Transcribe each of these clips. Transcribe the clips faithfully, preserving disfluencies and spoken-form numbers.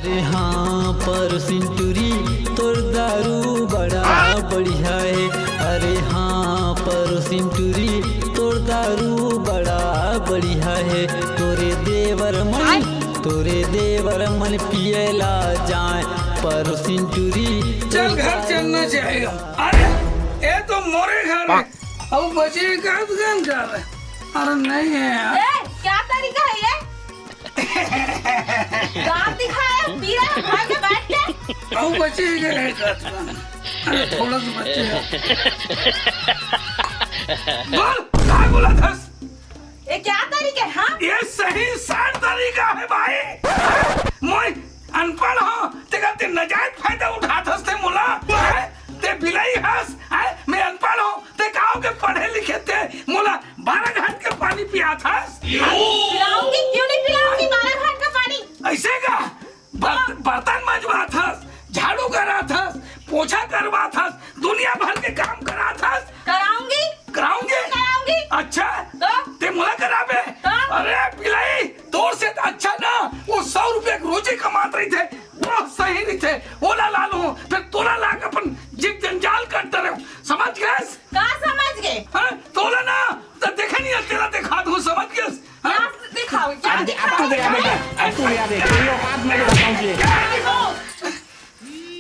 अरे हाँ परोसिन टूरी, तोर दारू बड़ा बढ़िया हे। अरे हाँ परोसिन टूरी, तोर दारू बड़ा बढ़िया हे। तोरे देवर मन, तोरे देवर मन पियला जाए परोसिन टूरी। चल घर चलना चाहेगा। अरे ये तो मोरे घर हे। अब बचे का दुकान कर रहे। अरे नहीं हे यार। ए, क्या तरीका हे ये? दांत दिखाए, पी रहा है घर में बैठ के। अब बचे ही गए हैं दांत। अरे थोड़ा सा बचे हैं। बोल, काय बोलत हस? ये क्या तरीका है, हाँ? ये सही सार तरीका हे भाई। मोय अनपढ़ हों, तेकर ते नजायज फायदा उठात हस ते मोला। हैं? ते बिलाई हस, हैं? मैं अनपढ़ हों, ते का होगे पढ़े लिखे ते मोला बारा घाट के पानी पियात हस। पिलाऊंगी, क्यों नहीं पिलाऊंगी बारा घाट का पानी? अइसे का? बर्त-, बर्तन मंजवात हस, झाड़ू करात हस, पोछा करवात हस, दुनिया भर के काम करात हस। कराऊंगी। कराऊंगी? कराऊंगी। अच्छा? तो? ते मोला कराबे? तो? अरे बिलाई, तोर से त अच्छा ना, वो सौ रुपया के रोजी कमात रहिथे, वो सही रहिथे, ओला ला लूं, फेर तोला लाके अपन जिब जंजाल करत रहेंव, समझ गेस? का समझ गे? हाँ, तोला ना, त देखे नहीं, तेला देखा दूं, समझ गेस? हाँ? क्या दिखाओ, क्या अब दे-, अब तू दिखाओ? गया बेटा, अब तू गया बेटा, ये औकात मैं बताऊं तुझे। क्या दिखाओ?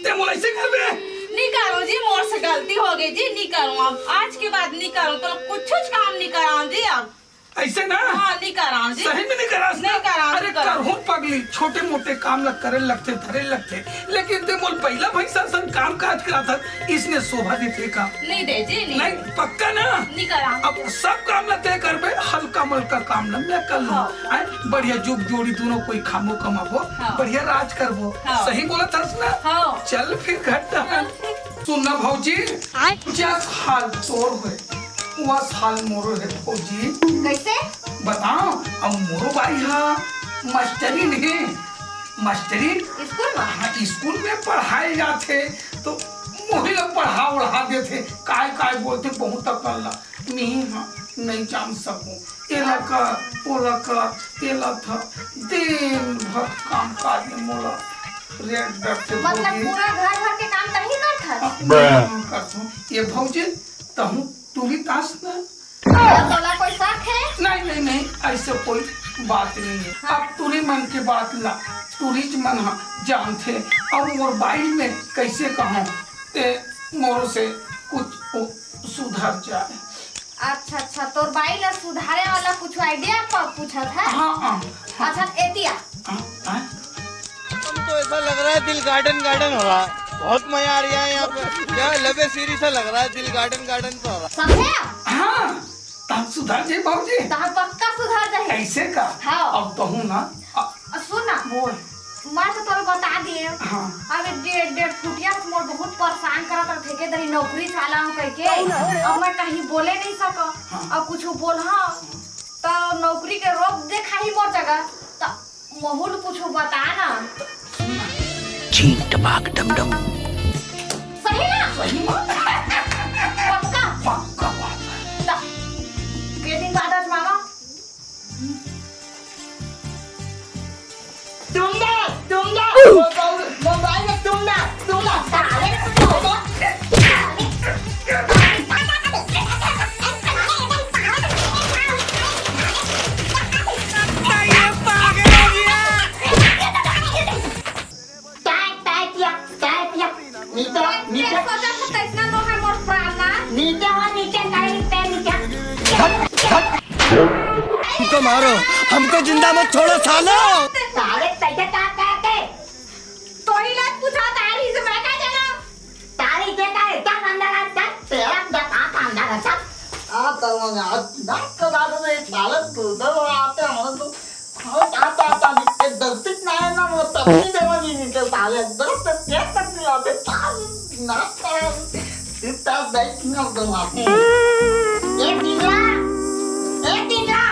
ते मोला ऐसे कर दे। नहीं करो जी, मोर से गलती हो गई जी, नहीं करो अब, आज के बाद नहीं करो, तो कुछ काम नहीं कराओ जी अब। ऐसे ना? हाँ, नहीं कराओ जी। सही में नहीं करा? नहीं करा, अरे नहीं करा। करहूं पगली, छोटे मोटे काम ला करे लगथे, धरे लगथे, लेकिन ते मोर बइला भैंसा संग काम काज करात हस, इसने शोभा देथे का? नहीं दे जी, नहीं। नहीं, पक्का ना? नहीं करा। अब सब काम ला ते करबे, हल्का मलका काम ला मैं कर लूं। हाँ। आय, बढ़िया जुग जोड़ी दूनों कोई खाबो कमाबो, हाँ। बढ़िया राज करबो। हाँ। सही बोलत हस ना? हाँ। चल फिर घर टहल। हाँ। सुन ना भौजी, आय। जस हाल तोर होय, वस हाल मोरो हे भौजी। कैसे? बताओ, अब मोरो बाई हा मास्टरिन हे, मास्टरिन स्कूल में? हाँ, स्कूल में पढ़ाए जाथे, तो मोही ला पढ़ा ओढ़ा देथे, काय काय बोलथे बहुत अकल ला। नहीं हाँ, नहीं जान सकूं। एला कर, ओला कर, एला था, दिन भर काम काज में मोला रेट डरथे मतलब भौजी। पूरा घर भर के काम तही करथस? हाँ, मैं करथूं। ये भौजी, तहूं टूरी तास ना? तोला कोई शक हे? नहीं, नहीं, नहीं, ऐसे कोई बात नहीं हे। हाँ। अब टूरी मन के बात ला टूरीच मन ह जानथे, अउ मोर बाई में कैसे कहूं, ते मोरो से कुछ उ-, सुधर जाए। अच्छा, अच्छा, तोर बाई ला सुधारे वाला कुछ idea प-, पूछत हे? हाँ, हाँ, हाँ। अच्छा, एतिया। हाँ, हाँ। तुम तो ऐसा लग रहा है दिल गार्डन गार्डन हो रहा है, बहुत मजा आ रहा है यहाँ पे। क्या लवे सीरीज सा लग रहा है, दिल गार्डन गार्डन सा हो रहा है। समझे? हाँ, तब सुधर जे भौजी। तब पक्का सुधर जाही। ऐसे का? हाँ। अब कहूँ ना, अ, सुन ना। बोल। मैं तो तोला बता दिए। हाँ। अबे डेढ़, डेढ़ फुटिया तो मोर बहुत परेशान करत रथे, के दरी नौकरी वाला हूँ कह के। कौन है? अब मैं कहीं बोले नहीं सको। हाँ। अब कुछ बोल, हाँ, तो नौकरी के रोक दे खाही मोर जगह। तो महूल कुछ बता ना। छीन टपाक डम डम। सही ना? सही में? पक्का? पक्का बात है। तो के दिन बाद आज मामा? तुमने, तुमने, मोबाइल, मोबाइल में तुमने, तुमने, साले, तुमने, ये पागल हो गया। टाइट, टाइट या, टाइट या। नीचे, नीचे। सोचा था कैसना नो है मोर प्राण ना। नीचे हो, नीचे, टाइट पे नीचे। हमको मारो, हमको जिंदा मत छोड़ो सालो। साले कैसे टाइट करते? तो ही लात पूछा तारी से मैं क्या जाना? तारी के का है? क्या अंदर है? क्या तेरा बता का अंदर है सब? आ तो मैं आज बात कर रहा था, एक साले दूसरे वो आते हैं, हम तो, हम तो आता, आता नहीं, एक दस तक ना है ना, वो तब नहीं देवा नहीं निकल साले, दस तक, एक तक नहीं आते, क्या ना कर, इतना बैठ ना दो आते। ए दिनला, ए दिनला,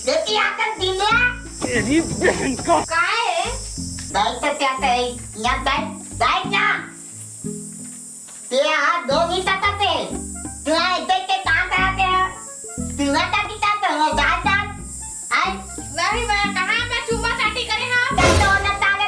बेटी आकर दिनला। तेरी बहन का। काय? बैठ तो क्या करे? या बैठ, बैठ ना। ते हाथ धो नहीं सकते। तू ऐसे के काम कराते हो? तू ना करती का तो हो जाए जाए। आई। नहीं, मैं कहाँ पे चूमा चाटी करे हाँ? तो ना ताले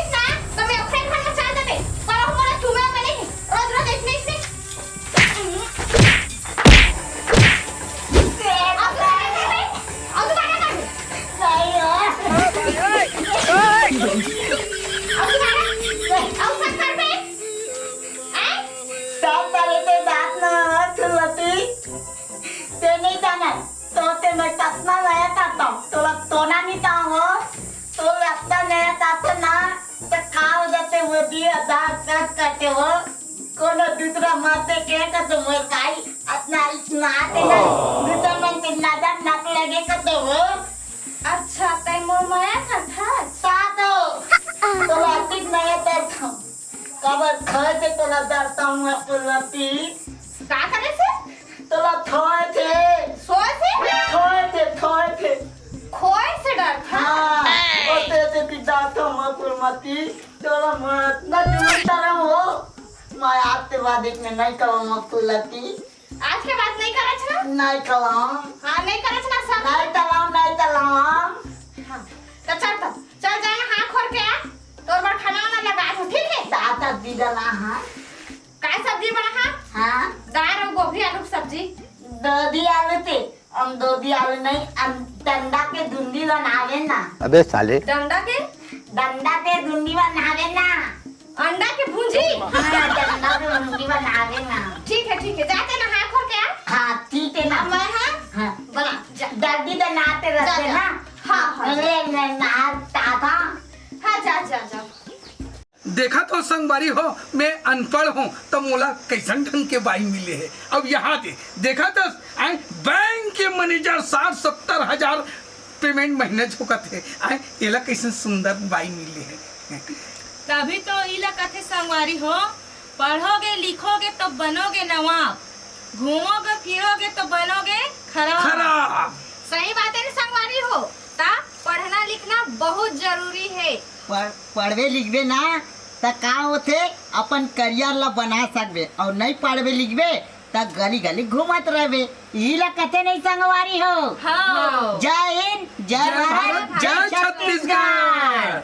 कहिस ना, त मैं ओखरे घर में चल देते। पर अब मोला चुमे में नहीं, रोज रोज इसने, इसने। अब तू का करबे? अब तू का करबे? अब तू का करबे? अब सब करबे? हैं? सब करे के बात ना हो, तुलसी। ते नहीं जाना, तो ते मैं कतना नया करता हूँ, तोला तोना नहीं ताओ हो, तो लगता नया करते ना, तो का हो जाते वो दी हजार कट करते हो, कोनो दूसरा मारते के का तो मोर भाई, अपना इतना आते ना, दूसरा मन के नजर नक लगे का तो हो। अच्छा, तै मोर मया करथस? ता तो, तोला अधिक नया करता हूँ। काबर खाए के तोला डरता हूँ मैं फुलमती। का करे से? तोला थोए थे। सोए से? थोए थे, थोए थे। खोए से डरथा? हाँ, ओते से भी डरता हूँ मैं फुलमती। तोला मैं इतना जुलता रहूँ हो। मैं आज के बाद एक में नहीं करूँ मैं फुलमती। आज के बाद नहीं करच ना? नहीं करूँ। हाँ, नहीं करच ना सब। नहीं करूँ, नहीं करूँ। हाँ, तो चल तब। चल जाए, हाथ खोर के आ। तोर बर खाना वाना लगा दूँ, ठीक है? दादा दी डला हाँ। काय सब्जी बना हा? हाँ। दाल अउ गोभी आलू के सब्जी। दोधी आलू के, हम दोधी आलू नहीं, हम डंडा के दुंदी बनावे ना। अबे साले। डंडा के? डंडा के दुंदी बनावे ना। अंडा के भूंजी? हाँ, डंडा के भूंजी बनावे ना। ठीक है, ठीक है, जाते ना हाथ खोर के आ। हाँ, ठीक है ना। अब मैं हाँ? हाँ। बना, जा। दादी तो नाते रहते जा, जा। ना। हाँ, हाँ, जा। अरे, मैं नाचता था। हाँ, जा, जा, जा। देखा तो संगवारी हो, मैं अनपढ़ हूँ, तो मोला कैसन ढंग के बाई मिले है। अब यहाँ दे, देखा तो आए, बैंक के मैनेजर साठ सत्तर हजार पेमेंट महीने चुकत है। आए, एला कैसन सुंदर बाई मिले है। तभी तो इला कथे संगवारी हो, पढ़ोगे लिखोगे तो बनोगे नवाब, घूमोगे फिरोगे तो बनोगे खराब। खराब। सही बात है रे संगवारी हो, ता पढ़ना लिखना बहुत जरूरी है। पढ़-, पढ़बे लिखबे ना, त का होथे, अपन करियर ला बना सकबे, अउ नहीं पढ़बे लिखबे, त गली गली घूमत रहबे। इही ला कथे नहीं संगवारी हो। हाँ। जय हिंद, जय जय भारत, भारत, जय जय छत्तीसगढ़। छत्तीसगढ़।